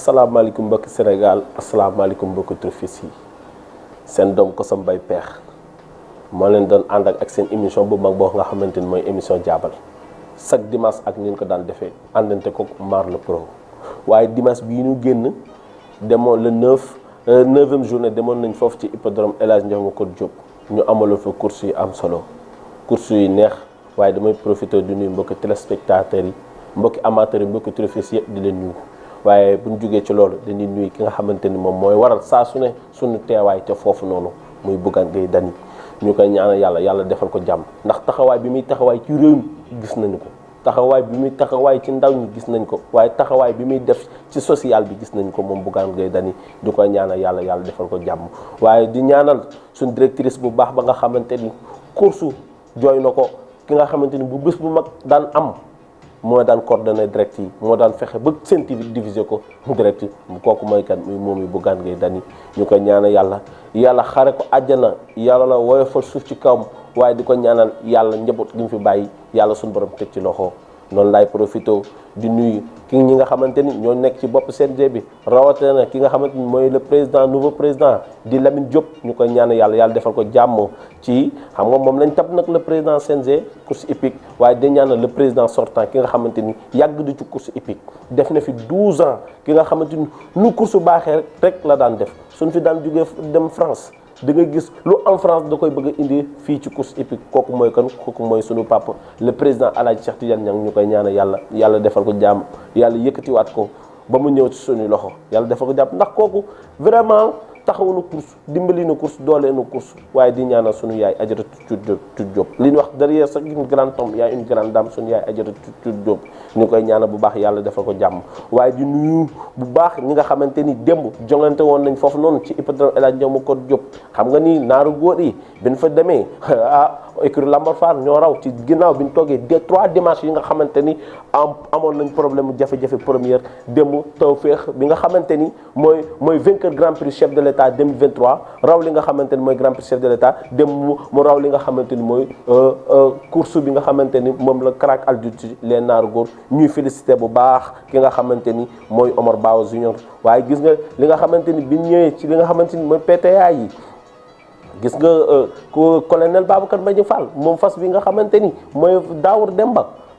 asalaamaaleykum mbokki Sénégal asalaamaaleykum mbokki Turfis yi seen doom Koso Mbaye Pekh moo leen doon ànd ak seen émission bu mag boo nga xamante ni mooy émission jaabal chaque dimanche ak ni ñu ko daan defee àndante ko Marle Pro waaye dimanche bii ñu génn demoon le 9e journée demoon nañ foofu ci hippodrome El Hadj Ndiaye Macodou Diop ñu amaloon fa course yu am solo course yu neex waaye damay profité du nuyu mbokki téléspectateurs yi mbokki amateurs yi mbokki Turfis yëpp di leen nuyu. waaye bu ñu jógee ci loolu dañuy nuyu ki nga xamante ni moom mooy waral saa su ne suñu teewaay ca foofu noonu muy Bougane Gueye Dany ñu koy ñaanal yàlla defal ko jàmm ndax taxawaay bi muy taxawaay ci réew mi gis nañu ko taxawaay bi muy taxawaay ci ndaw ñi gis nañ ko waaye taxawaay bi muy def ci social bi gis nañ ko moom Bougane Gueye Dany di koy ñaanal yàlla defal ko jàmm waaye di ñaanal suñu directrice bu baax ba nga xamante ni course jooy na ko ki nga xamante ni bu bés bu mag daan am moo daan coordonné direct yi moo daan fexe ba Sen TV divisé ko direct yi kooku mooy kan muy moom yi Bougane Gueye Dany ñu koy ñaanal yàlla xare ko àjjana yàlla la woyofal suuf ci kawam waaye di ko ñaanal yàlla njaboot gi mu fi bàyyi yàlla suñu borom teg ci loxo noonu laay profité di nuyu ki ñi nga xamante ni ñoo nekk ci bopp CNG bi rawatina ki nga xamante ni mooy le nouveau président di Lamine Diop ñu koy ñaanal yàlla defal ko jàmm ci xam nga moom lañ tab nag le président CNG course hippique waaye di ñaanal le président sortant ki nga xamante ni yàgg di ci course hippique def na fi 12 ans ki nga xamante ni nu course baaxee rek la daan def suñ fi daan jógee dem France da nga gis lu en France da koy bëgg a indi fii ci course hippique kooku mooy kan kooku mooy sunu papa le président Alaaji Cheikh Tidiane Niang ñu koy ñaanal yàlla defal ko jàmm yàlla yëkkatiwaat ko ba mu ñëw ci suñu loxo yàlla defal ko jàmm ndax kooku vraiment taxawu na course dimbali na course doolee na course waaye di ñaanal sunu yaay Ajaratu Tut Diop li ñu wax derrière sax une grande tombe y a une grande dame sunu yaay Ajaratu Tut Diop ñu koy ñaanal bu baax yàlla defal ko jàmm waaye di nuyu bu baax ñi nga xamante ni démb jongante woon nañ foofu noonu ci hippodrome El Hadj Ndiaye Macodou Diop xam nga ni naaru góor yi bi ñu fa demee écurie Lambar Fall ñoo raw ci ginnaaw bi ñu toogee 3 dimanches yi nga xamante ni amoon nañ problème mu jafe-jafe première démb Tawfekh bi nga xamante ni mooy vainqueur grand prix chef de l'État 2023 raw li nga xamante ni mooy grand prix chef de l'État démb mu raw li nga xamante ni mooy course bi nga xamante ni moom la crack adulte les naaru góor ñuy félicité bu baax ki nga xamante ni mooy Omar Bao Junior waaye gis nga li nga xamante ni bi ñëwee ci li nga xamante ni mooy PTA yi gis nga colonel Babacar Mbadji Fall moom fas bi nga xamante ni mooy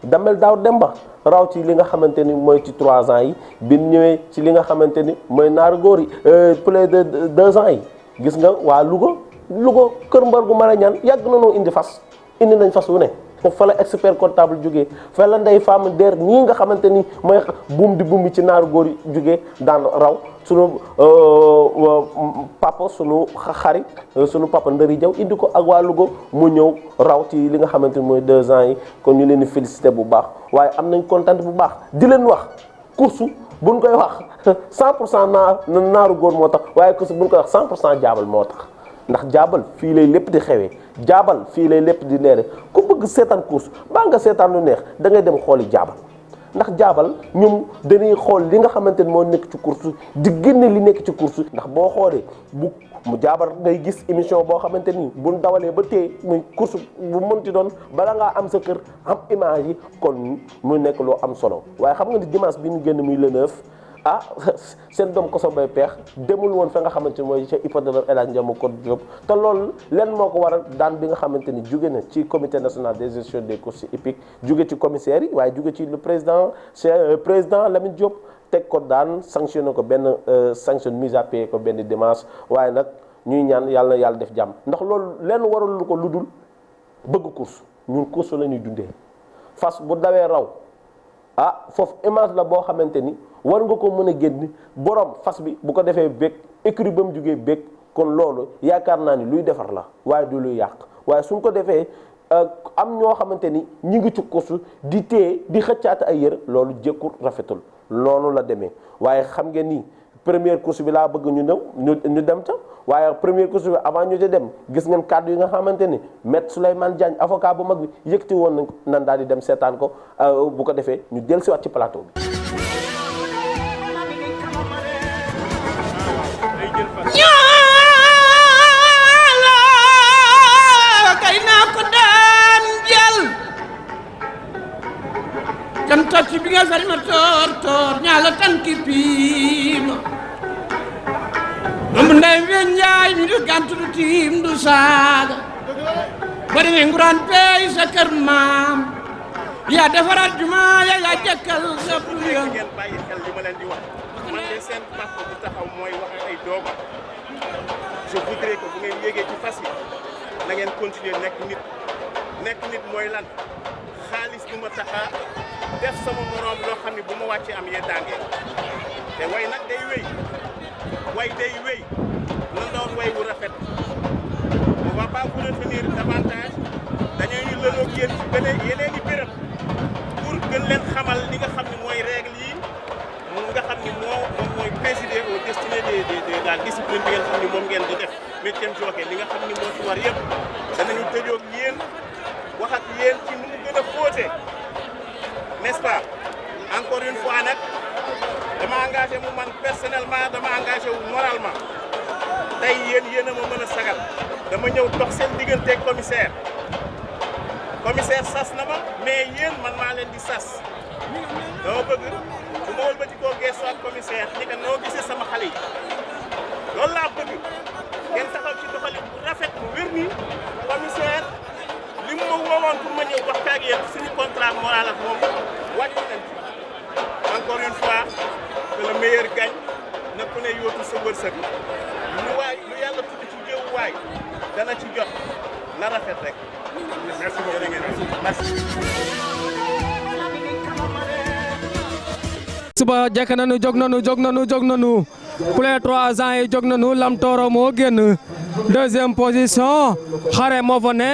Damel Daour Demba raw ci li nga xamante ni mooy ci 3 ans yi bi ñëwee ci li nga xamante ni mooy naaru góor yi plus de 2 ans yi gis nga waa Louga kër mbar gu mën a ñaan yàgg na noo indi nañ fas wu ne fa la expert comptable jógee fa la ndey femme der ñii nga xamante ni mooy buum bi ci naaru góor yi jógee daan raw sunu papa sunu xarit sunu papa Ndëri Jaw indi ko ak waa Louga mu ñëw raw ci li nga xamante ni mooy 2 ans yi kon ñu leen di félicité bu baax waaye am nañ kontaan bu baax di leen wax course buñ koy wax 100% naaru góor moo tax waaye course buñ koy wax 100% jaabal moo tax ndax jaabal fii lay lépp di xewee jaabal fii lay lépp di leere ku bëgg seetaan course baa nga seetaan lu neex da ngay dem xooli jaabal ndax jaabal ñoom dañuy xool li nga xamante ni moo nekk ci course di génne li nekk ci course ndax boo xoolee mu jaabal ngay gis émission boo xamante ni buñ dawalee ba tey muy course bu mënti doon bala ngaa am sa kër am image yi kon mu nekk loo am solo waaye xam nga ni dimanche bi ñu génn muy le 9 seen doom Koso Mbaye Pekh demul woon fa nga xamante ni mooy ca hippodrome El Hadj Ndiaye Macodou Diop te loolu leen moo ko waral daan bi nga xamante ni jóge na ci comité national de gestion des courses hippiques jóge ci commissaire yi waaye jóge ci le président Lamine Diop teg ko daan sanctionné ko benn sanction mise à pied ko benn dimanche waaye nag ñuy ñaan yàlla def jàmm ndax loolu leen waral lu ko lu dul bëgg course ñun course la ñuy dundee fas bu dawee raw foofu image la boo xamante ni war nga ko mën a génn borom fas bi bu ko defee bég écurie ba mu jugee bég kon loolu yaakaar naa ni luy defar la waaye du luy yàq waaye suñ ko defee am ñoo xamante ni ñi ngi ci course di téye di xëccaate ay yër loolu jékkul rafetul loolu la demee waaye xam ngeen ni première course bi laa bëgg ñu dem ca waaye première course bi avant ñu ca dem gis ngeen kàddu yi nga xamante ni maître Souleymane Diagne avocat bu mag bi yëkkati woon nañ ko nan daal di dem seetaan ko bu ko defee ñu dellusiwaat ci plateau bi. Cantati binga salima tor nyala tanki pima Ndey Njaay mi du gantu du tim du saaga bari ne nguran pey sa kër maam yaa defaraat juma yaa jëkkal sa puya ngeen bàyyi xel li ma leen di wax man de seen papa bu taxaw mooy wax ak ay doomam je voudrais que bu ngeen yéegee ci fas yi na ngeen continuer nekk nit mooy lan xaalis du ma taxa def sama morom loo xam ne bu ma wàccee am yeddaange te way nag day wéy na doon way wu rafet on va pas vous retenir davantage dañuy lëloog yéen ci yeneen i béréb pour gën leen xamal li nga xam ne mooy règle yi nga xam ni moom mooy présider au destiné de la discipline bi ngeen xam ni moom ngeen di def métier jockey li nga xam ni moo ci war yëpp danañu tëjoog yéen wax ak yéen ci nu mu gën a xóote n'est-ce pas encore une fois nag dama engagé mu man personnellement dama engagé wu moralement tey yéen a ma mën a sagal dama ñëw dox seen digganteeg commissaire sas na ma mais yéen man maa leen di sas dama bëgg bu ma wëlbati koo geesu ak commissaire ni que noo gisee sama xale yi loolu laa bëgg ngeen taxaw ci doxalin bu rafet bu wér ni commissaire li mu ma woowoon pour ma ñëw wax ak yéen suñu contrat moral ak moom wàcc nañ ci encore une fois que le meilleur gagne na ku ne yóotu sa wërsëg lu yàlla tudd ci géewu waay dana ci jot na rafet rek merci beaucoup merci. suba jekk nañu jóg nañu pour les 3 ans yi jóg nañu Lam Toro moo génn deuxième position xare moo fa ne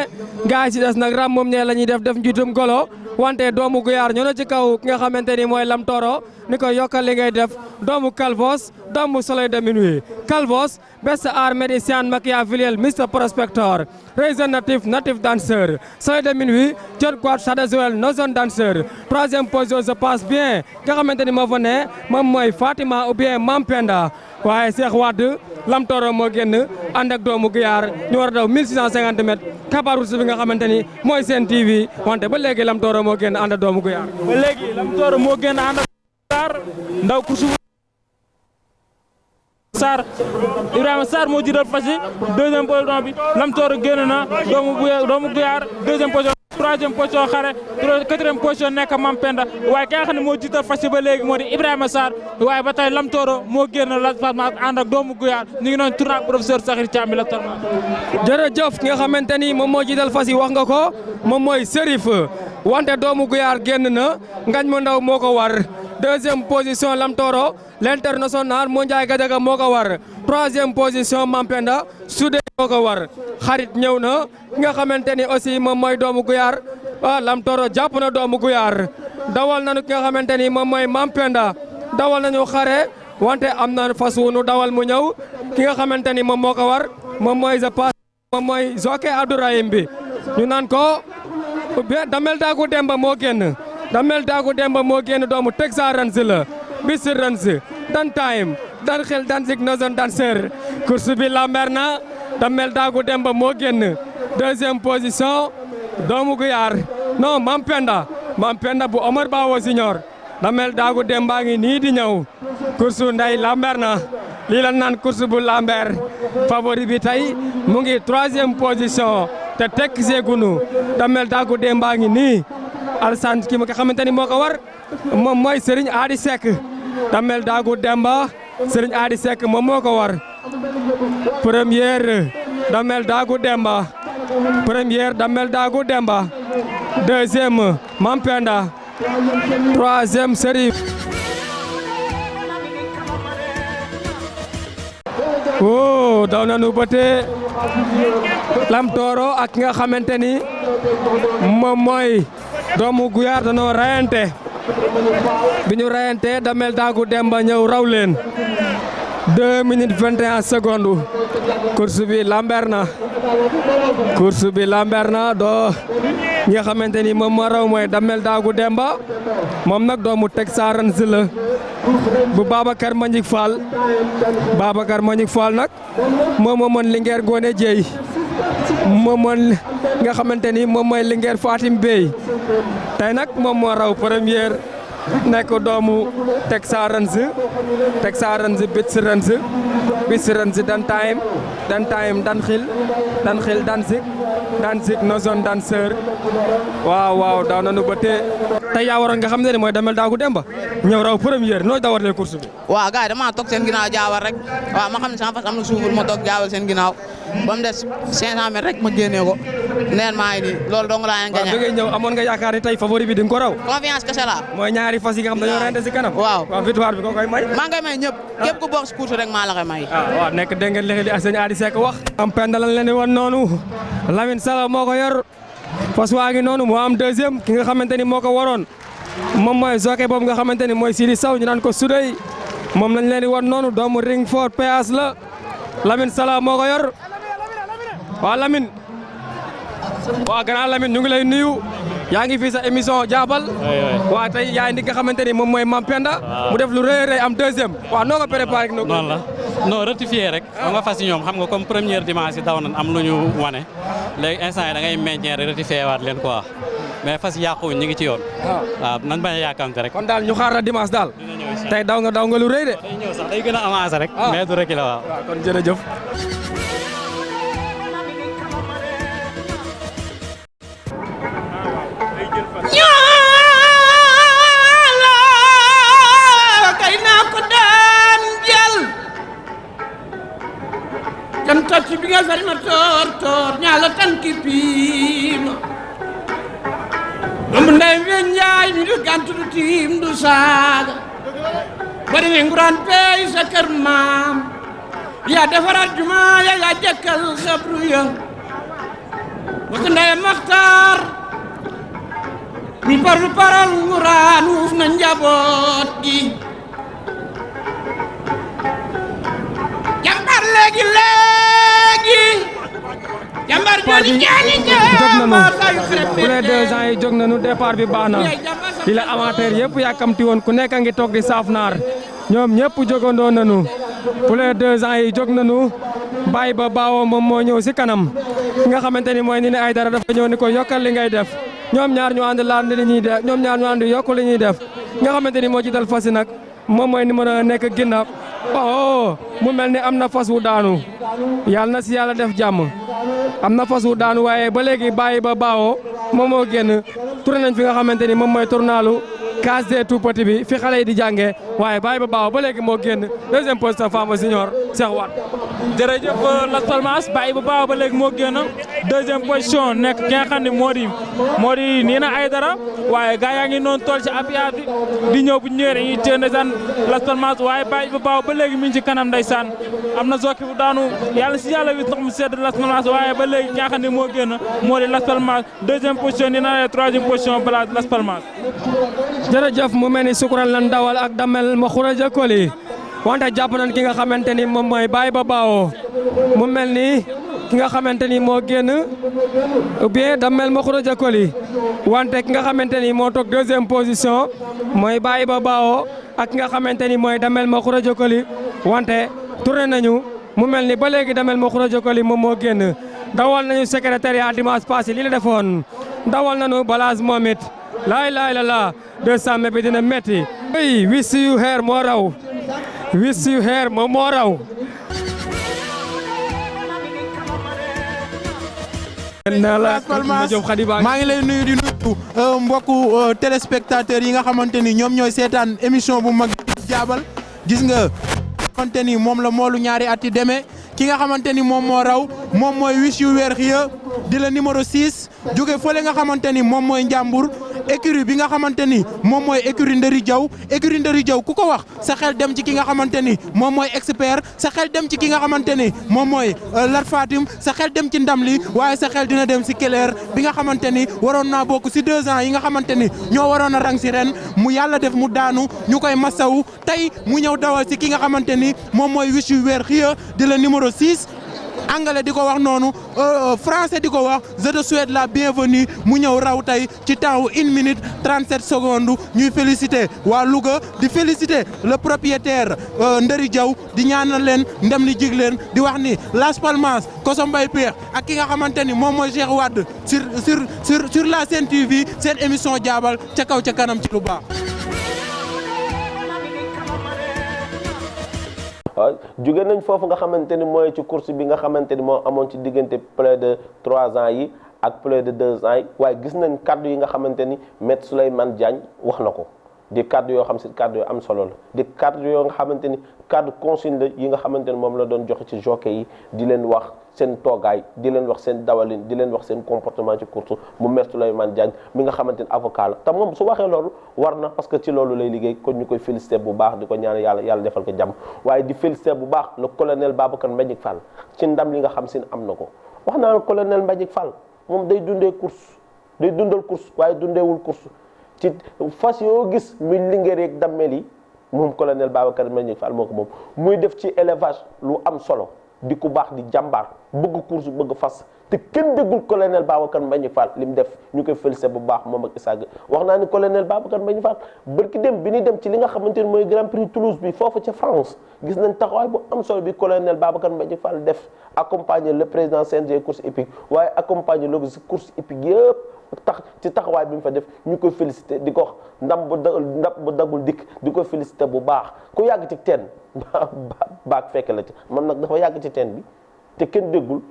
gars yi ci des nag ram moom ñee la ñuy def njiitum golo wante doomu Guyaar ñoo na ci kaw ki nga xamante ni mooy Lam Toro ni ko yokkal li ngay def doomu Calvos doomu Soleil de Minuit Calvos best art médecin machiavélique Mr Prospector Raisin native danseur Soleil de Minuit John Quad Shadazuel Nozon danseur troisième position se passe bien nga xamante ni moo fa ne moom mooy Fatima ou bien Mampenda waaye Cheikh Wade Lam Toro moo génn ànd ak doomu Guyaar ñu war a daw 1650 mètres kabaru bi nga xamante ni mooy seen TV wante ba léegi Lam Toro moo génn ànd ak doomu Guyaar. ba léegi Lam Toro moo génn ànd ak Sarr ndaw ku suuf Sarr Ibrahima Sarr moo jiital fas yi deuxième position bi Lam Toro génn na doomu Guyaar deuxième position troisième position xare quatrième position nekk Mampenda waaye ki nga xam ne moo jiital fas yi ba léegi moo di Ibrahima Sarr waaye ba tey Lam Toro moo génn la Fatma ànd ak doomu Guyaar ñu ngi noonu tourné ak professeur Sakhir Thiam bi la tourné. jërëjëf ki nga xamante ni moom moo jiital fas yi wax nga ko moom mooy Serif wante doomu Guyaar génn na ngañ mu ndaw moo ko war deuxième position Lam Toro l'international moo Njaay Gadaga moo ko war troisième position Mampenda Soudé moo ko war xarit ñëw na ki nga xamante ni aussi moom mooy doomu Guyaar Lam Toro jàpp na doomu Guyaar dawal nañu ki nga xamante ni moom mooy Mampenda dawal nañu xare wante am na fas wu nu dawal mu ñëw ki nga xamante ni moom moo ko war moom mooy moom mooy Zoké Abdourahim bi ñu naan ko Damel Daagu Demba moo génn Damel Daagu Demba moo génn doomu Texas Rans la bis Rans dan time dan xel dan sig nozon dan seur course bi lamber na Damel Daagu Demba moo génn deuxième position doomu Guyaar non Mampenda bu Omar Bawo Senior Damel Daagu Demba ngi nii di ñëw course nday lamber na lii la naan course bu lamber favori bi tey mu ngi troisième position te tekk seegunu Damel Daagu Demba ngi nii Alassane ki nga xamante ni moo ko war moom mooy Serigne Adi Seck Damel Daagu Demba Serigne Adi Seck moom moo ko war première Damel Daagu Demba deuxième Mampenda troisième Serif oh daw nañu bëte Lam Toro ak nga xamante ni moom mooy doomu Guyaar dañoo rayante bi ñu rayante Damel Daagu Demba ñëw raw leen 2 minutes 21 secondes course bi lamber na doo ñi nga xamante ni moom moo raw mooy Damel Daagu Demba moom nag doomu Texas Rans la bu Babacar Mbagnick Fall nag moom moo mën Linguère Ngoné Dieye moom moo nga xamante ni moom mooy Linguère Fatim Bey tey nag moom moo raw première nekk doomu Texarans Bits Rans dan time Danzig Nozon Danseur waaw daaw nañu ba tey yaa waroon nga xam ne mooy Damel Daagu Demba ñëw raw première noo dawalee course bi. waaw gars yi damaa toog seen ginnaaw jaawal rek waaw ma xam ne sama fas am na suuful ma toog jaawal seen ginnaaw ba mu des 500 mètres rek ma génnee ko neen maa ngi nii loolu dong laa leen gañe. waaw bi ngay ñëw amoon nga yaakaar ni tey favori bi di nga ko raw. confiance kese la. mooy ñaari fas yi nga xam dañoo rente si kanam. waaw victoire bi ko koy may. maa ngay may ñëpp képp ku bokk si course rek maa la koy may. waaw nekk dégg ngeen li ak sëñ Adi Seck wax. am penda lañ leen di wan noonu Lamine Sala moo ko yor fas waa ngi noonu moo am deuxième ki nga xamante ni moo ko waroon moom mooy jockey boobu nga xamante ni mooy Sidi Sow ñu naan ko Sudey moom lañ leen di wan noonu doomu Ringford Péas la Lamine Sala moo ko yor waaw Lamine waaw grand Lamine ñu ngi lay nuyu yaa ngi fii sa émission jaabal waaw tey yaa ngi nga xamante ni moom mooy Mame Penda mu def lu rëy am deuxième waaw noo ko préparé noonu la non rectifié rek ba nga fas yi ñoom xam nga comme première dimanche yi daw nañ am lu ñu wane léegi instant yi da ngay maintien rectifié waat leen quoi mais fas yàquwuñ ñu ngi ci yoon waaw nañ bañ a yàkkamte rek kon daal ñu xaar la dimanche daal tey daw nga lu rëy de day ñëw sax day gën a avancé rek mais du rek la waaw kon jërëjëf kan tacci bi nga sari ma tor ñaala tan ki piima doomu ndey weñ njaay mi du gantu du tiim du saaga bari ne nguraan peey sa kër maam yaa defaraat juma yaa jëkkal xabru ya bokk ndey maxtaar mi parlu paral nguraan wuuf na njaboot gi jàmbar léegi jàmbar joni jaani bu les 2 ans yi jóg nañu départ bi baax na di la amateur yëpp yàkkamti woon ku nekk a ngi toog di saaf naar ñoom ñëpp jógandoo nañu bu les 2 ans yi jóg nañu bàyyi ba baawoo moom moo ñëw si kanam ki nga xamante ni mooy Nini Aidara dafa ñëw ni ko yokkal li ngay def ñoom ñaar ñu ànd laal li ñuy def ñoom ñaar ñu ànd yokk li ñuy def nga xamante ni moo ci dal fas yi nag moom mooy numéro 1 nekk ginnaaw oh mu mel ni am na fas wu daanu yàlla na si yàlla def jàmm am na fas wu daanu waaye ba léegi bàyyi ba baawoo moom moo génn tourné nañ fi nga xamante ni moom mooy tournalu case des tout petits bi fi xale yi di jàngee waaye bàyyi ba baawoo ba léegi moo génn deuxième position Fama Senior Cheikh Wade. jërëjëf Las Palmas bàyyi ba baawoo ba léegi moo génn deuxième position nekk ki nga xam ne moo di Nini Aidara waaye gaa yaa ngi noonu tool ci apiage bi di ñëw bu ñëwee dañuy téye ndeysaan Las Palmas waaye bàyyi ba baawoo ba léegi mi ngi ci kanam ndeysaan am na zokki bu daanu yàlla si yàlla wis ndox mu sedd Las Palmas waaye ba léegi ki nga xam ne moo génn moo di Las Palmas deuxième position Nini Aidara troisième position Bala Las Palmas. jërëjëf mu mel ni sukkural lan dawal ak damel ma xuraja koli wante jàpp nañ ki nga xamante ni moom mooy bàyyi ba baawoo mu mel ni ki nga xamante ni moo génn ou bien damel ma xuraja koli wante ki nga xamante ni moo toog deuxième position mooy bàyyi ba baawoo ak ki nga xamante ni mooy damel ma xuraja koli wante tourné nañu mu mel ni ba léegi damel ma xuraja koli moom moo génn dawal nañu secrétariat dimanche passé li la defoon dawal nañu balaas moom it laay la 200 mètres bi dina metti oui wiss yu xeer moo raw wiss yu xeer moom moo raw maa ngi lay nuyu di nuyu mbokku téléspectateurs yi nga xamante ni ñoom ñooy seetaan émission bu mag jaabal gis nga xamante ni moom la moolu ñaari at yi demee ki nga xamante ni moom moo raw moom mooy wiss yu weer xiya di la numéro 6 jóge fële nga xamante ni moom mooy Njàmbur écurie bi nga xamante ni moom mooy écurie Ndëri Jaw ku ko wax sa xel dem ci ki nga xamante ni moom mooy expert sa xel dem ci ki nga xamante ni moom mooy Lat Fatim sa xel dem ci ndam li waaye sa xel dina dem si Keller bi nga xamante ni waroon naa bokk si 2 ans yi nga xamante ni ñoo waroon a rang si ren mu yàlla def mu daanu ñu koy masawu tey mu ñëw dawal si ki nga xamante ni moom mooy wiss yu weer xiya di la numéro 6 anglais di ko wax noonu français di ko wax je te souhaite la bienvenue mu ñëw raw tey ci temps 1 minute 37 secondes ñuy féliciter waa Louga di féliciter le propriétaire Ndëri Diaw di ñaanal leen ndem li jig leen di wax ni Las Palmas Koso Mbaye Peex ak ki nga xamante ni moom mooy Cheikh Wade sur la Sen TV seen émission jaabal ca kaw ca kanam ci lu baax. waaw jóge nañ foofu nga xamante ni mooy ci course bi nga xamante ni moo amoon ci diggante plus de 3 ans yi ak plus de 2 ans yi waaye gis nañ kaddu yi nga xamante ni Maître Souleymane Diagne wax na ko di kaddu yoo xam si kaddu yoo am solo la di kaddu yoo nga xamante ni kaddu consigne la yi nga xamante ni moom la doon joxe ci jockey yi di leen wax seen toogaay di leen wax seen dawalin di leen wax seen comportement ci course mu Maître Souleymane Diagne mi nga xamante ni avocat la te moom su waxee loolu war na parce que ci loolu lay liggéey kon ñu koy féliciter bu baax di ko ñaan yàlla defal ko jàmm waaye di féliciter bu baax le colonel Babacar Mbagnick Fall ci ndam li nga xam si am na ko wax naa colonel Mbagnick Fall moom day dundee course day dundal course waaye dundeewul course ci fas yoo gis muy Linguère yeeg dammel yi moom colonel Babacar Mbagnick Fall moo ko moom muy def ci élevage lu am solo di ku baax di jàmbaar bëgg course bëgg fas te kenn déggul colonel Babacar Mbagnick Fall li mu def ñu koy félicité bu baax moom ak Issa Gueye wax naa ni colonel Babacar Mbagnick Fall bërki dem bi ñuy dem ci li nga xamante ni mooy Grand Prix Toulouse bi foofu ca France gis nañ taxawaay bu am solo bi colonel Babacar Mbagnick Fall def accompagner le président CNG course hippique waaye accompagner logistique course hippique yëpp ci taxawaay bi mu fa def ñu koy félicité di ko wax ndam bu dagul dikk di ko félicité bu baax ku yàgg ci teen baag fekk la ci man nag dafa yàgg ci teen bi te kenn déggul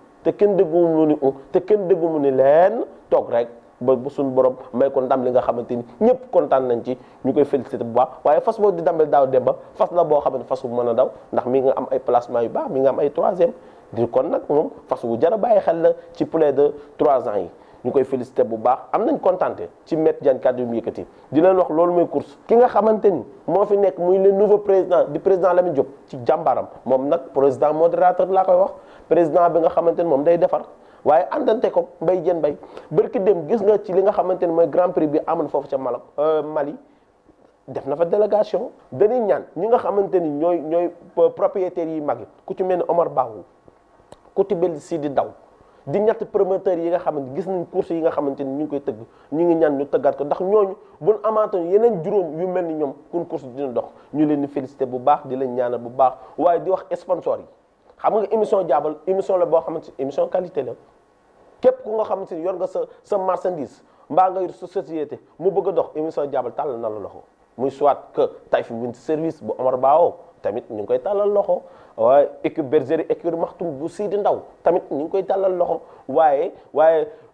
mu ni te kenn déggul mu ni leen toog rek ba suñu borom may ko ndam li nga xamante ni ñëpp kontaan nañ ci ñu koy félicité bu baax waaye fas boo di dambel daaw dem ba fas la boo xam ne fas bu mën a daw ndax mi nga am ay placement yu baax mi nga am ay 3e di kon nag moom fas wu jar a bàyyi xel la ci plus de 3 ans yi ñu koy félicité bu baax am nañ kontaante ci Maître Diagne kàddu yu mu yëkkati di leen wax loolu mooy course ki nga xamante ni moo fi nekk muy le nouveau président di président Lamine Diop ci jàmbaaram moom nag président modérateur laa koy wax président bi nga xamante ni moom day defar waaye àndante ko Mbaye Diène Mbaye bërki dem gis nga ci li nga xamante ni mooy grand prix bi amoon foofu ca Mali def na fa délégation dañuy ñaan ñi nga xamante ni ñooy propriétaires yi mag yi ku ci mel ni Omar Baaxu ku ci mel ni Sidi Daw di ñett promoteurs yi nga xamante gis nañ course yi nga xamante ni ñu ngi koy tëgg ñu ngi ñaan ñu tëggaat ko ndax ñooñu buñ amaatoon yeneen juróom yu mel ni ñoom kun course dina dox ñu leen di félicité bu baax di leen ñaanal bu baax waaye di wax sponsor yi xam nga émission jaabal émission la boo xamante ni émission qualité la képp ku nga xamante ni yor nga sa marchandise mbaa nga yor sa société mu bëgg a dox émission jaabal tàllal na la loxo muy soit que Taïf Wind Service bu Omar Bao tamit ñu ngi koy tàllal loxo waaye équipe bergerie écurie Maxtum bu Sidi Ndaw tamit ñu ngi koy tàllal loxo waaye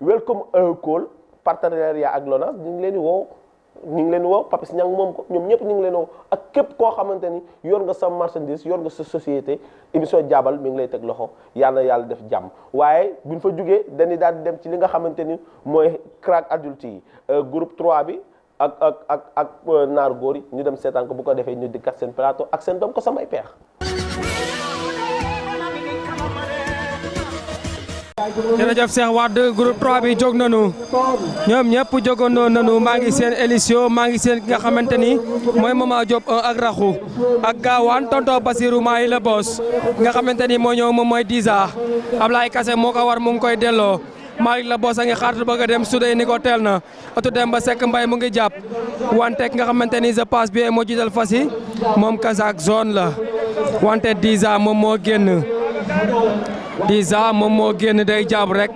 welcome call partenariat ak LONASE ñu ngi leen di woo Papis Niang moom ko ñoom ñëpp ñu ngi leen woo ak képp koo xamante ni yor nga sa marchandise yor nga sa société émission jaabal mi ngi lay teg loxo yàlla def jàmm waaye buñ fa jugee dañuy daal di dem ci li nga xamante ni mooy crack adulte yi groupe 3 bi ak naar góor yi ñu dem seetaan ko bu ko defee ñu dikkat seen plateau ak seen doom ko samay peex. jërëjëf Cheikh Wade groupe 3 bi jóg nañu ñoom ñëpp jógandoo nañu maa ngi seen émission maa ngi seen ki nga xamante ni mooy Mama Diop ak Raxu ak Gaawaan tonton Basirou maa ngi la boos nga xamante ni moo ñëw moom mooy 10 ans Ablaye Kassé moo ko war mu ngi koy delloo Malick la boos a ngi xaar bëgg a dem su dee ni ko teel na otu dem ba Seck Mbaye mu ngi jàpp wante nga xamante ni je passe bien moo jiital fas yi moom Kazak zone la wante 10 ans moom moo génn 10 ans moom moo génn day jàpp rek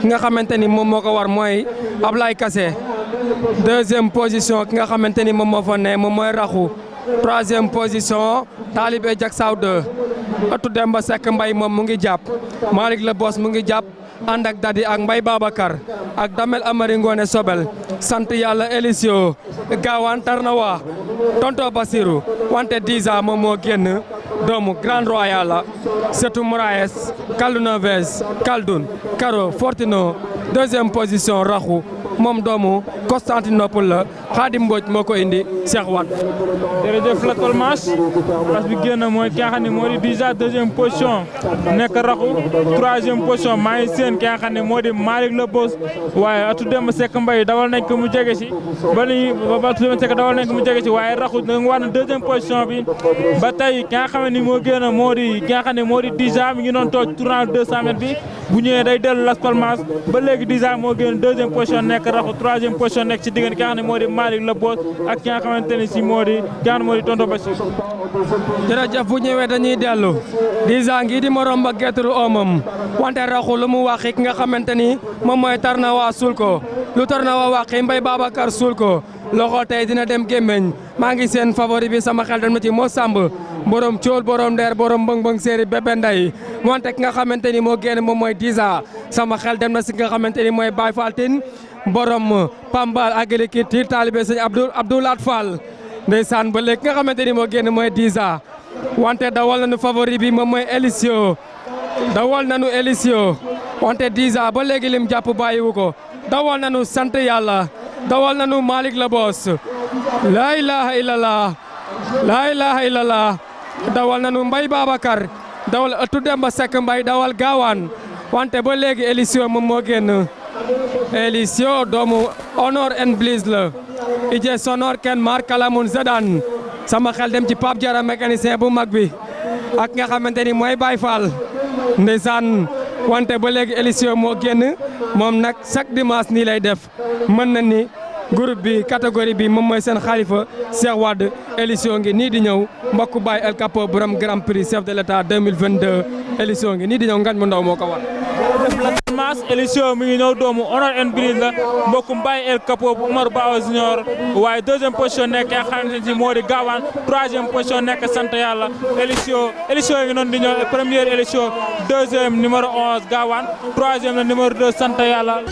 ki nga xamante ni moom moo ko war mooy Ablaye Kassé 2e position ki nga xamante ni moom moo fa ne moom mooy Raxu 3e position Talibé Jak Saw 2 otu dem ba Seck Mbaye moom mu ngi jàpp Malick la boos mu ngi jàpp ànd ak Dadi ak Mbaye Babacar ak Damel Amari Ngone Sobel sant yàlla Elisio Gaawaan Tarna waa tonton Basirou wante 10 ans moom moo génn doomu Grand Royal la surtout Moraes Kaldu Neves Kaldoun Karo Fortino 2e position Raxu moom doomu Constantinople la Khadim Mbodj moo ko indi Cheikh Wade. jërëjëf la Tolmas parce que génn mooy ki nga xam ne moo di déjà deuxième position nekk raxu troisième position maa ngi seen ki nga xam ne moo di Malick Le Boss waaye Atou Demba Seck Mbaye dawal nañ ko mu jege si Atou Demba Seck dawal nañ ko mu jege si waaye raxu da nga war na deuxième position bi ba tey ki nga xam ne moo génn moo di ki nga xam ne moo di déjà mi ngi doon toog tournant 200 mètres bi bu ñëwee day dellu Las Palmas ba léegi déjà moo génn deuxième position nekk raxu troisième position nekk ci diggante ki nga xam ne moo di Malick Le Boss ak ki nga xamante ne si moo di ki nga xam ne moo di Tonton Bachir. jërëjëf bu ñëwee dañuy dellu déjà ngi di morom ba gettulu omam wante raxu lu mu waxi ki nga xamante ni moom mooy Tarnawa suul ko lu Tarnawa waxi Mbaye Babacar suul ko loxo tey dina dem gémmeñ maa ngi seen favori bi sama xel dem na ci moo sàmb borom cool borom ndeer borom mbëng-mbëng séeri bébé nday wante ki nga xamante ni moo génn moom mooy Diza sama xel dem na si nga xamante ni mooy Baye Fall Tine borom Pambal agriculture taalibe sëñ Abdoulaat Fall ndeysaan ba léegi nga xamante ni moo génn mooy Diza wante dawal nañu favori bi moom mooy Elisio dawal nañu Elisio wante Diza ba léegi lim jàpp bàyyiwu ko dawal nañu sant yàlla dawal nañu Malick Le Boss laa ilaha illallah laa ilaha illallah dawal nañu Mbaye Babacar dawal Atou Demba Seck Mbaye dawal gaawaan wante ba léegi Elisio moom moo génn Elisio doomu Honor and Bliss la ije sonor ken mar kalamun zadan sama xel dem ci Pape Diarra mécanicien bu mag bi ak nga xamante ni mooy Baye Fall ndeysaan wante ba léegi Elisio moo génn moom nag chaque dimanche nii lay def mën na ni groupe bi catégorie bi moom mooy seen xalifa Cheikh Wade Elisio ngi nii di ñëw mbokku Baye El Capo borom Grand Prix chef de l'État 2022 Elisio ngi nii di ñëw ngañ mu ndaw moo ko war. Elisio mi ngi ñëw doomu Honor and Bliss la mbokkum Baye El Capo bu Umar Bawa Junior waaye deuxième position nekk nga xamante ne moo di Gawane troisième position nekk sant yàlla Elisio ngi noonu di ñëw première Elisio deuxième numéro 11 Gawane troisième la numéro 2 sant yàlla.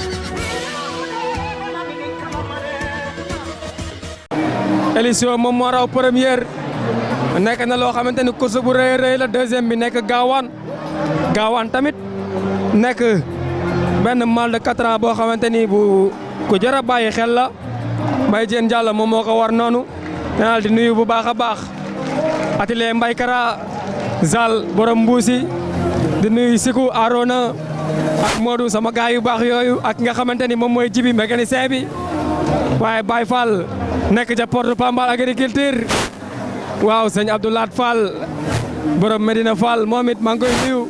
Elisio moom moo raw première nekk na loo xamante ni course bu rëy rëy la deuxième bi nekk Gawane tamit nekk benn mal de 4 ans boo xamante ni bu ku jar a bàyyi xel la Mbaye Diène Diallo moom moo ko war noonu danal di nuyu bu baax a baax atelier Mbaye Kara Zal borom mbuusi di nuyu Siku Arona ak Modou sama gaay yu baax yooyu ak nga xamante ni moom mooy Jibi mécanicien bi waaye Baye Fall nekk ca porte Pambal agriculture waaw sëñ Abdoulaat Fall borom Medina Fall moom it maa ngi koy nuyu.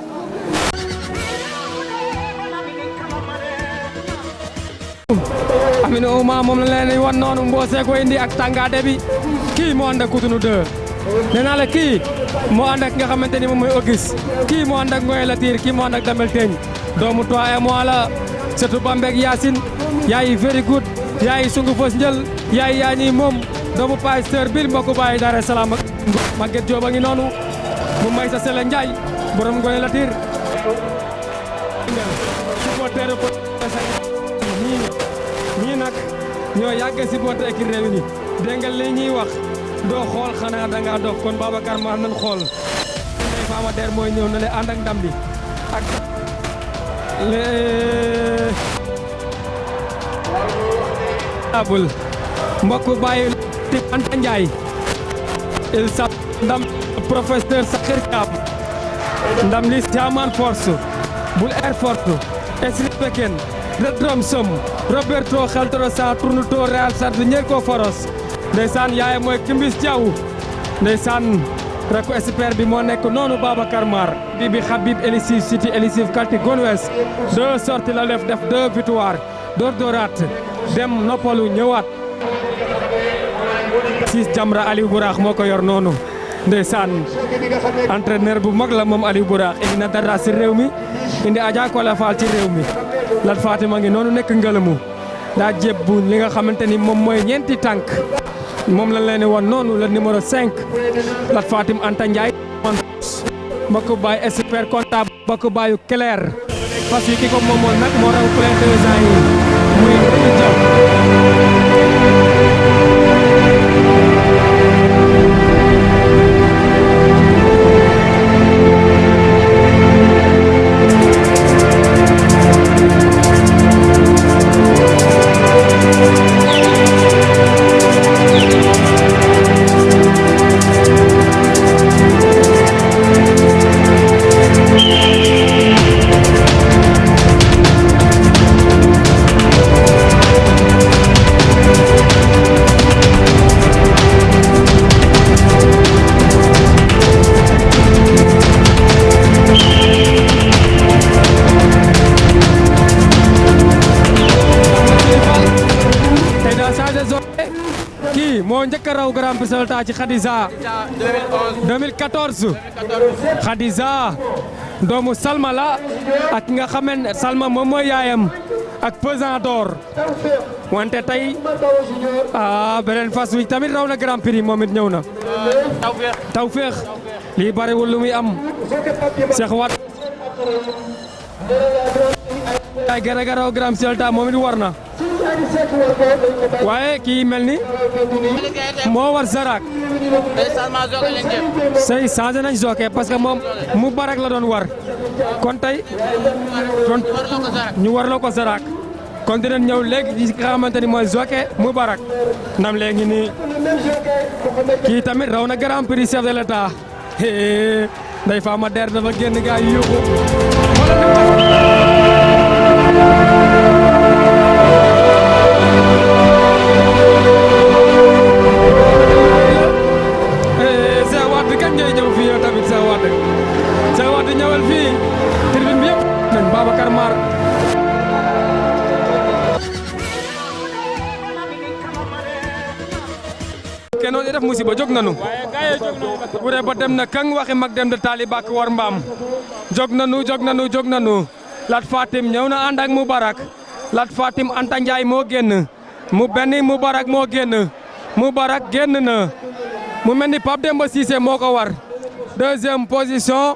Amina Ouma moom la leen wan noonu mboose ko indi ak tàngaade bi kii moo ànd ak Cotonou 2 nee naa la kii moo ànd ak nga xamante ni moom mooy Auguste kii moo ànd ak Ngoye Latir kii moo ànd ak Damel Teñ doomu 3 et moi la surtout Bambek Yacine yaay very good yaay sungu fos njël yaay yaa ñi moom doomu pasteur bil mbokku Baye Dar Salaam ak Maguette Diop a ngi noonu mu may sa Sele Ndiaye borom Ngoye Latir supporter ñii nag ñoo yàgg si boote équipe Rewmi dégg nga li ñuy wax doo xool xanaa da ngaa dof kon Babacar ma nañ xool Ndeye Fama Der mooy ñëw na le ànd ak ndam bi ak abul mbokk bàyyi ti Anta Ndiaye il sa ndam professeur Sakhir Thiam ndam li Siaman Force bul Air Force Esri Peken Redrom Som Roberto Xeltorosa tournuto Real Sart ñeel ko Foros ndeysaan yaay mooy Kimbis Diaw ndeysaan rakku expert bi moo nekk noonu Babacar Mar bi Habib Elisif City Elisif Kalti Gonwes 2 sorties la def 2 victoires door dooraat dem noppalu ñëwaat 6 Jamra Aliou Bourax moo ko yor noonu ndeysaan entraîneur bu mag la moom Aliou Bourax indi na dara si réew mi indi Adja Kola Fall ci réew mi Lat Fatima ngi noonu nekk ngelamu daa jébbu li nga xamante ni moom mooy ñeenti tànk moom la leen woon noonu le numéro 5 Lat Fatim Anta Ndiaye mbokku baay expert comptable mbokku baayu Claire fas yi ki ko moomoon nag moo raw plein 2 ans yi muy kii moo njëkk a raw Grand Prix Salta ci Khadija 2014 Khadija doomu Salma la ak nga xamen Salma moom mooy yaayam ak pesant d'or wante tey beneen fas wi tamit raw na Grand Prix moom it ñëw na Tawfekh lii bariwul lu muy am Cheikh Wade ay gara raw Grand Prix Salta moom it war na waaye kii mel ni moo war Zarak say changé nañ jockey parce que moom mu barak la doon war kon tey ñu war la ko Zarak kon dinañ ñëw léegi ci nga xamante ni mooy jockey mu barak ndam léegi nii kii tamit raw na Grand Prix chef de l'État Ndeye Fama Der dafa génn gaa yi yuuxu ñëwal fii tribune bi yëpp nañ Babacar Mar kenoon i def musiba jóg nanu bu dee ba dem na kang waxi mag dem de talibak war mbaam jóg nanu Lat Fatim ñëw na ànd ak Moubarak Lat Fatim Anta Ndiaye moo génn mu benn Moubarak moo génn Moubarak génn na mu mel ni Pape Demba Cissé moo ko war deuxième position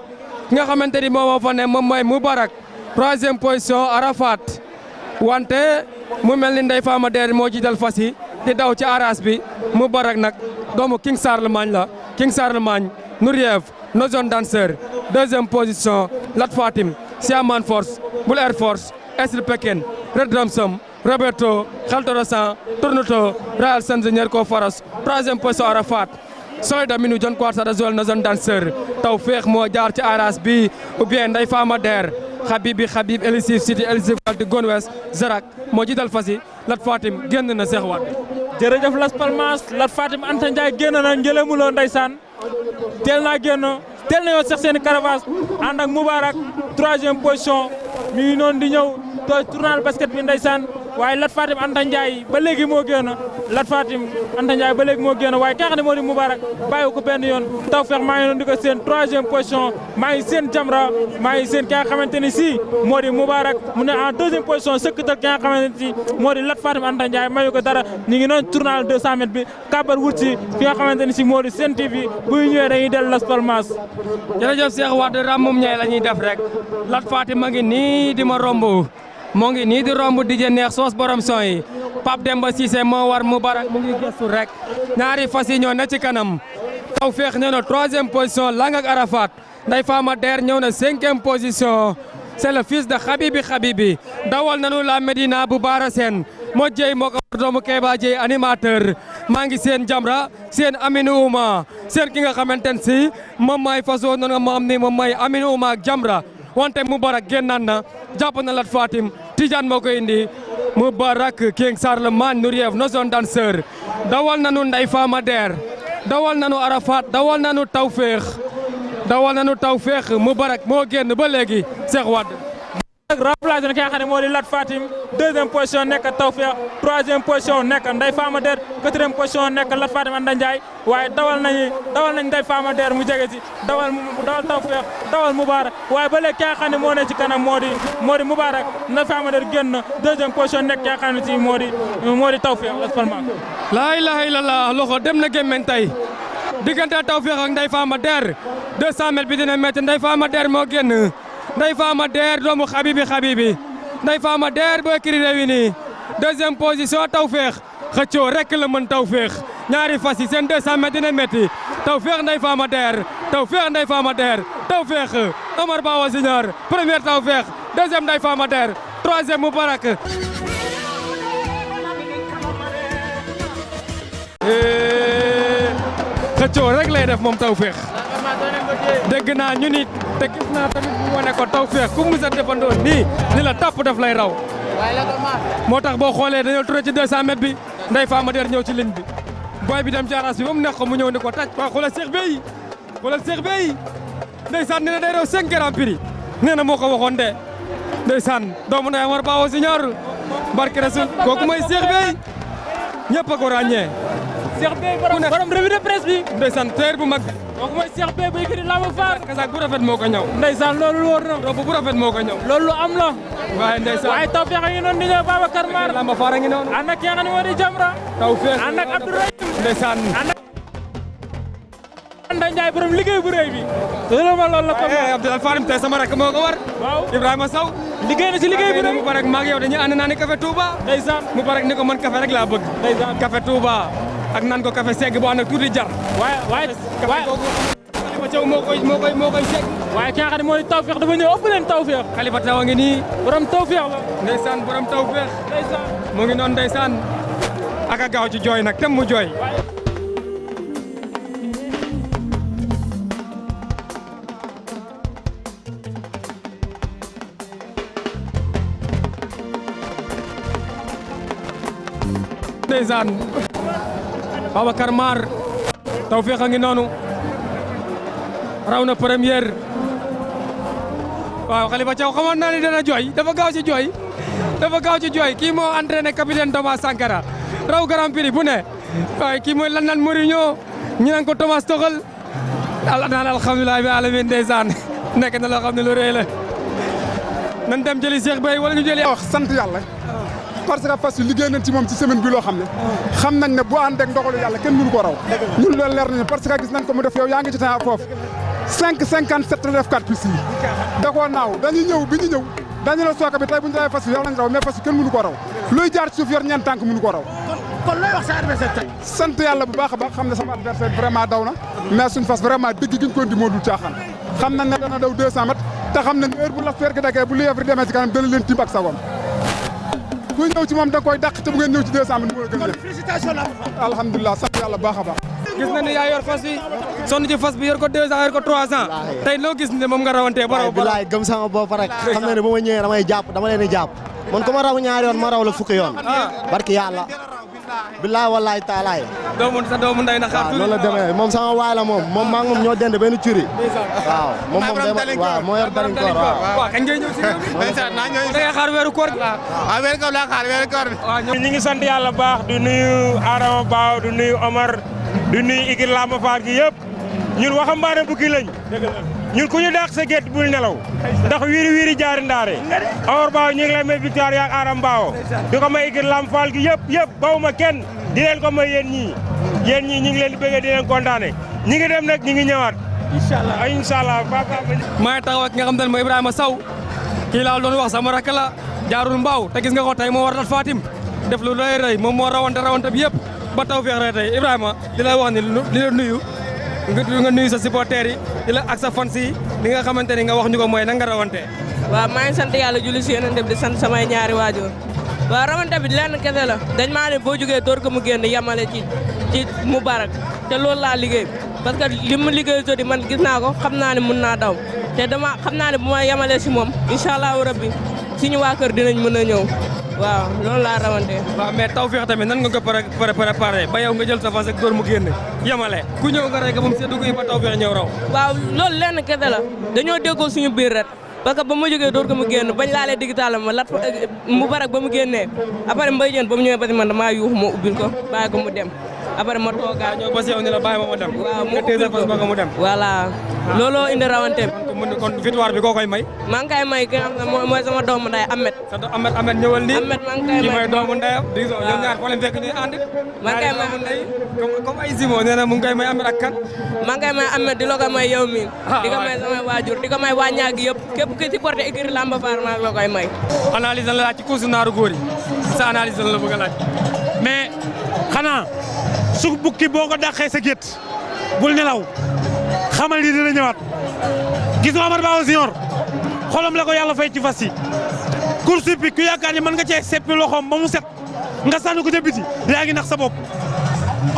ki nga xamante ni moom moo fa ne moom mooy Moubarak troisième position Arafat wante mu mel ni Ndeye Fama Der moo jiital fas yi di daw ci aras bi Moubarak nag doomu King Charlemagne la King Charlemagne Nouriev no zone danseur deuxième position Lat Fatim Siaman Force Bull Air Force Esri Pekin Red Ramsam Roberto Khaltorosan Tournuto Royal Sengenier ko Faros troisième position Arafat Soyda minu John Quarta Zol no zone danseur Tawfekh moo jaar ci aras bi ou bien Ndeye Fama Der Habib Elisif City Elisif Walti Gonwes Zarak moo jiital fas yi Lat Fatim génn na Cheikh Wade jërëjëf Las Palmas Lat Fatim Anta Ndiaye génn na njëlemuloo ndeysaan teel naa génn teel na yoo sax seen caravage ànd ak Moubarak troisième position mi ngi noonu di ñëw to tournal basket bi ndeysaan waaye Lat Fatim Anta Ndiaye ba léegi moo génn Lat Fatim Anta Ndiaye ba léegi moo génn waaye ki nga xam ne moo di Moubarak bàyyi ko benn yoon Tawfekh maa ngi noonu di ko seen troisième position maa ngi seen Jamra maa ngi seen ki nga xamante ni si moo di Moubarak mu ne en deuxième position sëkkatal ki nga xamante ni si moo di Lat Fatim Anta Ndiaye mayu ko dara ñu ngi noonu tournal 200 mètres bi kabar wut si ki nga xamante ni si moo di Sen TV buy ñëwee dañuy dellu Las Palmas. jërëjëf Cheikh Wade ramum ñay la ñuy def rek Lat Fatim ma ngi nii di ma romb moo ngi nii di romb DJ Neex soos borom son yi Pape Demba Cissé moo war Moubarak mu ngi gëstu rek ñaari fas yi ñoo ne ci kanam Tawfekh ñëw na troisième position Lang ak Arafat Ndeye Fama Der ñëw na cinquième position c'est le fils de Habibi dawal nanu la Médina bu Baara Sène moo jëy moo ko war doomu Kéba Jëy animateur maa ngi seen Jamra seen Aminou Ouma seen ki nga xamante ne si moom may façon noonu nga ma am ni moom may Aminou Ouma ak Jamra wante Moubarak génnaat na jàpp na Lat Fatim Tidiane moo ko indi Moubarak King Charlemagne Nouriev no zone danseur dawal nanu Ndeye Fama Der dawal nanu Arafat dawal nanu Tawfekh Moubarak moo génn ba léegi Cheikh Wade remplacé na ki nga xam ne moo di Lat Fatim deuxième position nekk Tawfekh troisième position nekk Ndeye Fama Der quatrième position nekk Lat Fatim Anta Ndiaye waaye dawal nañ Ndeye Fama Der mu jege si dawal Tawfekh dawal Moubarak waaye ba léegi ki nga xam ne moo ne ci kanam moo di Moubarak Ndeye Fama Der génn deuxième position nekk ki nga xam ne si moo di Tawfekh Las Palmas. laa ilaha illallah loxo dem na gémmeñ tey diggante Tawfekh ak Ndeye Fama Der 200 mètres bi dina métti Ndeye Fama Der moo génn Ndeye Fama Der doomu Habibi Ndeye Fama Der boo kiri réuni deuxième position Tawfekh xëccoo rek la mën Tawfekh ñaari fas yi seen 200 mètres dina métti Tawfekh Ndeye Fama Der Tawfekh Omar Bawa Senior première Tawfekh deuxième Ndeye Fama Der troisième Moubarak xëccoo rek lay def moom Tawfekh dégg naa ñu nit te gis naa tamit bu wane ko Tawfekh ku mu sa defandoo nii ni la topp daf lay raw moo tax boo xoolee dañoo turé ci 200 mètres bi Ndeye Fama Der ñëw ci ligne bi boy bi dem ci aras bi ba mu nekk ko mu ñëw ni ko taj waa xoolal Cheikh Bey ndeysaan nee na day raw 5 Grand Prix nee na moo ko waxoon de ndeysaan doomu na Omar Bawo Senior barke Rasul kooku mooy Cheikh Bey ñëpp a ko ràññee Cheikh Bey borom revue de presse bi. ndeysaan teer bu mag bi. kooku mooy Cheikh Bey bu yëkkati Lamba Fall. kasaak bu rafet moo ko ñëw. ndeysaan loolu wóor na. rob bu rafet moo ko ñëw. loolu lu am la. waaye ndeysaan waaye Tawfekh a ngi noonu di ñëw Babacar Mar. Lamba Fall a ngi noonu. ànd ak ki nga xam ne moo di Jamra. Tawfekh ànd ak Abdourahim. ndeysaan. Anda Ndiaye borom liggéey bu rëy bi. loolu ma loolu la ko. Abdoulaye Farim tey sama rakk moo ko war. waaw Ibrahima Sow. liggéey na ci liggéey bu rëy. mu barek maag yow dañuy ànd naa ni café Touba. ndeysaan mu barek ni ko man café rek laa bëgg. ndeysaan café Touba ak naan ko café segg bu ànd ak tuuti jar. waaye Khalifa Thiaw moo koy segg. waaye ki nga xam ne mooy Tawfekh dafa ñëw ëpp leen Tawfekh. Khalifa Thiaw a ngi nii. borom Tawfekh la. ndeysaan borom Tawfekh. ndeysaan mu ngi noonu ndeysaan. ak a gaaw ci jooy nag tem mu jooy. ndeysaan Babacar Mar Tawfekh a ngi noonu raw na première waaw Khalifa Thiaw xamoon naa ni dana jooy dafa gaaw ci jooy kii moo entraîné capitaine Thomas Sankara raw Grand Prix bu ne waaye kii mooy lan naan Mourinho ñu naan ko Thomas Tuchel naan alhamdulilah bi alamin ndeysaan nekk na loo xam ne lu rëy la nan dem jëli Cheikh Bey wala ñu jëli wax sant yàlla parce que fas yi liggéey nañ ci moom ci semaine bi loo xam ne xam nañ ne bu ànd ak ndogalu yàlla kenn mënu ko raw ñun loolu leer nañu parce que gis nañ ko mu def yow yaa ngi ci temps foofu 5,57 la def 4 piste yi da koo naaw dañuy ñëw bi ñu ñëw dañu la sooka bi tey bu ñu rawee fas yi yow lañ raw mais fas yi kenn mënu ko raw luy jaar ci suuf yor ñeent tànk mënu ko raw kon looy wax sa adversaire tey sant yàlla bu baax a baax xam ne sama adversaire vraiment daw na mais suñ fas vraiment dëgg gi ñu ko indi moo dul caaxaan xam nañ ne dana daw 200 mètres te xam nañ heure bu la feer gi dagee bu lièvre demee ci kanam dana leen tiim ak sagoom ku ñëw ci moom da nga koy dàq te bu ngeen ñëw ci 200 mètres mu gën a félicitations la alhamdulilah sant yàlla baax a baax gis na ni yaa yor fas bi sonn ci fas bi yor ko 2 ans yor ko 3 ans tey loo gis ne moom nga rawantee ba raw bilaay gëm sama bopp rek xam na ne bu ma ñëwee damay jàpp dama leen di jàpp man ku ma raw ñaari yoon ma raw la fukki yoon barki yàlla bilaay wallaay taalaay sa doomu nday na xaar noonu la demee moom sama waay la moom maa ngi moom ñoo dend benn curi waaw moom waaw moo yor dalinkoor waaw kañ ngay ñëw si réew mi da ngay xaar weeru koor gi waaw weeru koor laa xaar weeru koor bi ñi ngi sant yàlla baax du nuyu Adama Bao du nuyu Omar du nuyu Igir Lamba Fall gi yëpp ñun waxambaane bukki lañ ñun ku ñu dàq sa gétt bul nelaw ndax wiiri jaari ndaare Omar Bao ñu ngi lay may victoire yaak Adama Bao di ko may Igir Lamba Fall gi yëpp bawuma kenn di leen ko may yéen ñii ñu ngi leen di bëggee di leen kontaane ñi ngi dem nag ñi ngi ñëwaat inshallah papa maa ngi taxaw ak nga xam ne mooy Ibrahima Sow kii laa doon wax sama rakk la jaarul mbaaw te gis nga ko tey moo war a Fatim def lu rëy moom moo rawante bi yëpp ba Tawfekh rek tey Ibrahima di la wax ni di la nuyu nga nuyu sa supporters yi di la ak sa fans yi li nga xamante ni nga wax ñu ko mooy nan nga rawante waaw maa ngi sant yàlla julli si yéen di sant samay ñaari waajur waaw rawante bi lenn kese la dañ maa ne boo jógee door ko mu génn yamale ci Moubarak te loolu laa liggéey parce que li mu liggéey sodi man gis naa ko xam naa ne mun naa daw te dama xam naa ne bu ma yamalee si moom incha allahu rabbi suñu waa kër dinañ mën a ñëw waaw loolu laa rawante waaw mais Tawfekh tamit nan nga ko préparé ba yow nga jël sa fas ak door mu génn yamale ku ñëw nga rek moom seddu ko ba Tawfekh ñëw raw waaw loolu lenn kese la dañoo déggoo suñu biir rek parce que ba ma jógee door ko mu génn bañ laalee digital ma lat Moubarak ba mu génnee après Mbaye Diène ba mu ñëwee ba man damaa yuuxu ma ubbil ko bàyyi ko mu dem après ma toogaa ñëw ba si yow ni la bàyyi ma dem waaw nga téye sa fas ba ko mu dem voilà looloo indi rawante kon victoire bi koo koy may maa ngi koy may ki nga xam ne mooy sama doomu nday Ahmed Ahmed ñëwal nii Ahmed maa ngi koy may ki mooy doomu ndeyam di ñoom ñaar foo leen fekk ñuy ànd maa ngi koy may ndey comme ay zimo nee na mu ngi koy may Ahmed ak kan maa ngi koy may Ahmed di la ko may yow mi di ko may sama waajur di ko may waa ñaagi yëpp képp ki ci porté écurie Lamba Fall maa ngi la koy may analyse la laaj ci course naaru góor yi sa analyse la bëgg a laaj mais xanaa su bukki boo ko dàqee sa gétt bul nelaw xamal ni dina ñëwaat gis nga Omar Bao Junior xolam la ko yàlla fay ci fas yi course bi ku yaakaar ni mën nga cee seppi loxoom ba mu set nga sànni ko ca biti yaa ngi nax sa bopp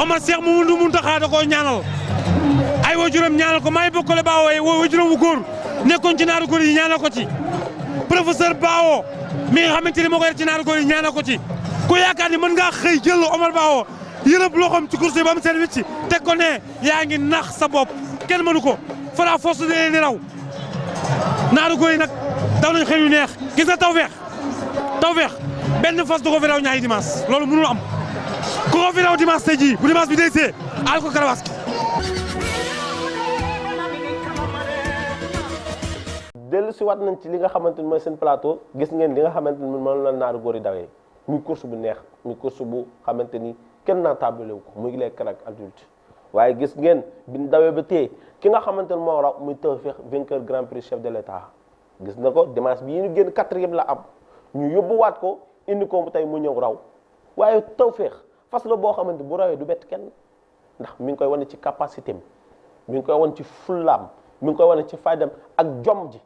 Omar Cheikh Mamadou Mountakha da koo ñaanal ay waajuram ñaanal ko maa ngi bokkale Bao waajuram wu góor nekkoon ci naaru góor yi ñaanal ko ci professeur Bao mi nga xamante ni moo ko yor ci naaru góor yi ñaanal ko ci ku yaakaar ni mën ngaa xëy jël Omar Bao yërëb loxoom ci course ba mu seen wicc teg ko ne yaa ngi nax sa bopp kenn mënu ko fara force de leen di raw naaru góor yi nag daw nañ xëy yu neex gis nga Tawfekh benn fas du ko fi raw ñaari dimanche loolu mënul am ku ko fi raw dimanche tey jii bu dimanche bi day see aal ko karawaas ki. dellu si waat nañ ci li nga xamante ni mooy seen plateau gis ngeen li nga xamante ni moom la naaru góor yi dawee muy course bu neex muy course bu xamante ni kenn naa tabale wu ko muy les crack adulte waaye gis ngeen bi ñu dawee ba tey ki nga xamante ni moo raw muy Tawfekh vainqueur grand prix chef de l'état gis na ko dimanche bi ñu génn 4e la am ñu yóbbuwaat ko indi ko tey mu ñëw raw waaye Tawfekh fas la boo xamante bu rawee du bett kenn ndax mi ngi koy wane ci capacité mi ngi koy wane ci fullaam mi ngi koy wane ci faydam ak jom ji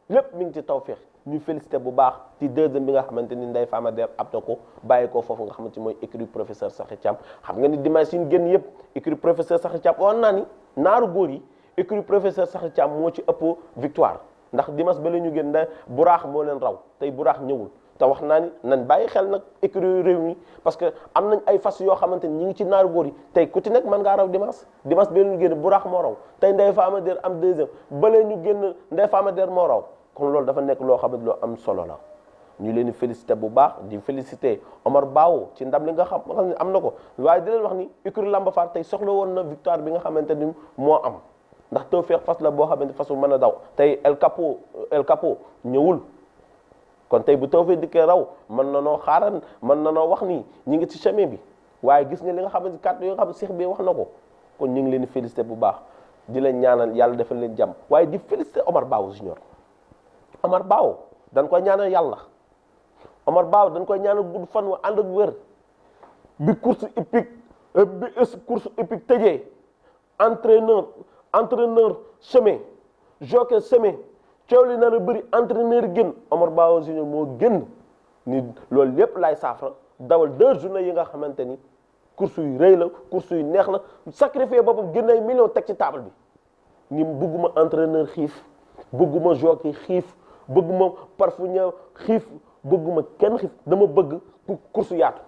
lépp mi ngi ci Tawfekh ñu félicité bu baax ci deuxième bi nga xamante ni Ndeye Fama Der ab na ko bàyyi ko foofu nga xamante mooy écurie professeur Sakhi Thiam xam nga ni dimanche yi ñu génn yëpp écurie professeur Sakhi Thiam woon naa ni naaru góor yi écurie professeur Sakhi Thiam moo ci ëpp victoire ndax dimanche ba la ñu génn ne buraax moo leen raw tey buraax ñëwul te wax naa ni nañ bàyyi xel nag écurie réew mi parce que am nañ ay fas yoo xamante ni ñi ngi ci naaru góor yi tey ku ci nekk mën ngaa raw dimanche ba la ñu génn buraax moo raw tey Ndeye Fama Der am deuxième ba la ñu génn Ndeye Fama Der moo raw kon loolu dafa nekk loo xamante loo am solo la ñu leen di félicité bu baax di félicité Omar Bao ci ndam li nga xam ne am na ko waaye di leen wax ni écurie Lamba Faar tey soxla woon na victoire bi nga xamante ni moo am ndax Tawfekh fas la boo xamante fas bu mën a daw tey El Capo ñëwul kon tey bu Tawfekh dikkee raw mën na noo xaaran mën na noo wax ni ñi ngi ci chemin bi waaye gis nga li nga xamante kàddu yi nga xam ne Cheikh bi wax na ko kon ñu ngi leen di félicité bu baax di leen ñaanal yàlla defal leen jàmm waaye di félicité Omar Bao Junior Omar Bao dañ koy ñaanal yàlla Omar Bao dañ koy ñaanal gudd fan wa ànd ak wér bi course hippique tëjee entraîneur chemin jockey chemin coow li nar a bëri entraîneur génn Omar Bao Junior moo génn ni loolu lépp lay saafara dawal 2 journées yi nga xamante ni course yu rëy la course yu neex la sacrifié boppam génn ay millions teg ci table bi ni bëgguma entraîneur xiif bëgguma jockey xiif bëgguma parfumeur xiif bëgguma kenn xiif dama bëgg course yaatu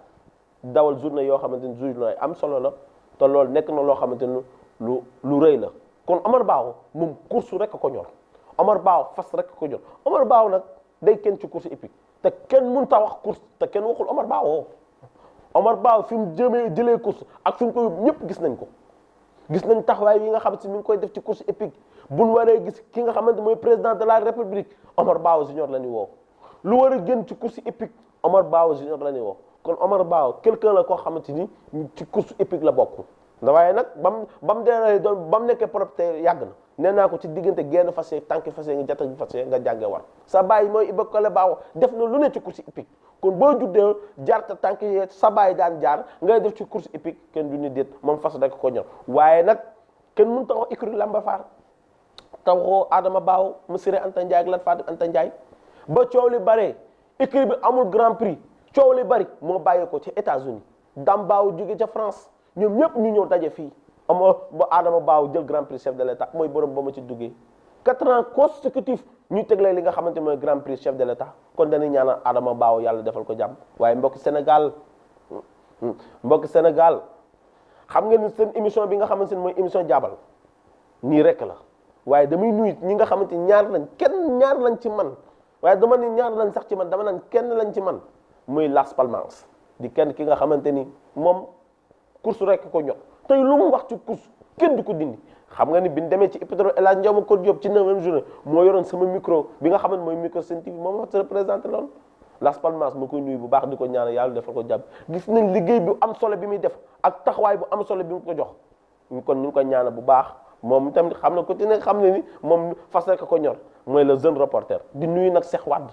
dawal journée yoo xamante ni journée am solo la te loolu nekk na loo xamante ni lu rëy la kon Omar Bao moom course rek ko ñor Omar Bao fas rek ko ñor Omar Bao nag day kenn ci course hippique te kenn mënut a wax course te kenn waxul Omar Bao Omar Bao fi mu jëlee course ak fi mu ko yóbbu ñëpp gis nañ ko gis nañ taxawaay yi nga xam si mi ngi koy def ci course hippique buñ waree gis ki nga xamante mooy président de la république Omar Bao Junior la ñuy woo lu war a génn ci course hippique Omar Bao Junior la ñuy woo kon Omar Bao quelqu'un la koo xamante ni ci course hippique la bokk waaye nag bam nekkee propriétaire yàgg na nee naa ko ci diggante genn fas yi tànki fas yi nga jata fas yi nga jàngee war sa bàyyi mooy Iba Kole Bao def na lu ne ci course hippique kon boo juddee jaar te tànk yi sa bàyyi daan jaar ngay def ci course hippique kenn du ni déet moom fas rek ko ñor waaye nag kenn mënut a wax écurie Lamba Faar te waxoo Adama Bao Missiré Anta Ndiaye ak Lat Fatim Anta Ndiaye ba coow li bare écurie bi amul grand prix coow li bari moo bàyyee ko ci États-Unis Dame Bao jóge ca France ñoom ñëpp ñu ñëw daje fii ba Adama Bao jël grand prix chef de l'état mooy borom ba ma ci duggee 4 ans consécutifs ñu teglee li nga xamante mooy grand prix chef de l'état kon dañuy ñaanal Adama Bao yàlla defal ko jàmm waaye mbokki Sénégal xam nga ni seen émission bi nga xamante ne mooy émission jaabal nii rek la waaye damay nuyu ñi nga xamante ni ñaar lañ ci man waaye dama ni ñaar lañ sax ci man dama naan kenn lañ ci man muy Las Palmas di kenn ki nga xamante ni moom course rek ko ñor tey lu mu wax ci course kenn du ko dindi xam nga ni bi ñu demee ci hippodrome El Hadj Ndiaw Codé Diop ci 9e journée moo yoroon sama micro bi nga xamante mooy micro Sen TV moom wax représenté loolu Las Palmas ma koy nuyu bu baax di ko ñaanal yàlla defal ko jàmm gis nañ liggéey bu am solo bi muy def ak taxawaay bu am solo bi mu ko jox kon ñu ngi ko ñaanal bu baax moom tamit xam na ko te ne xam ne ni moom fas rek ko ñor mooy le jeune reporter di nuyu nag Cheikh Wade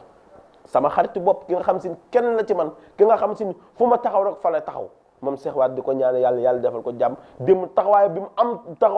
sama xaritu bopp ki nga xam si kenn la ci man ki nga xam si fu ma taxaw rek fa la taxaw moom Cheikh Wade di ko ñaanal yàlla defal ko jàmm dem taxawaay bi mu am taxawaay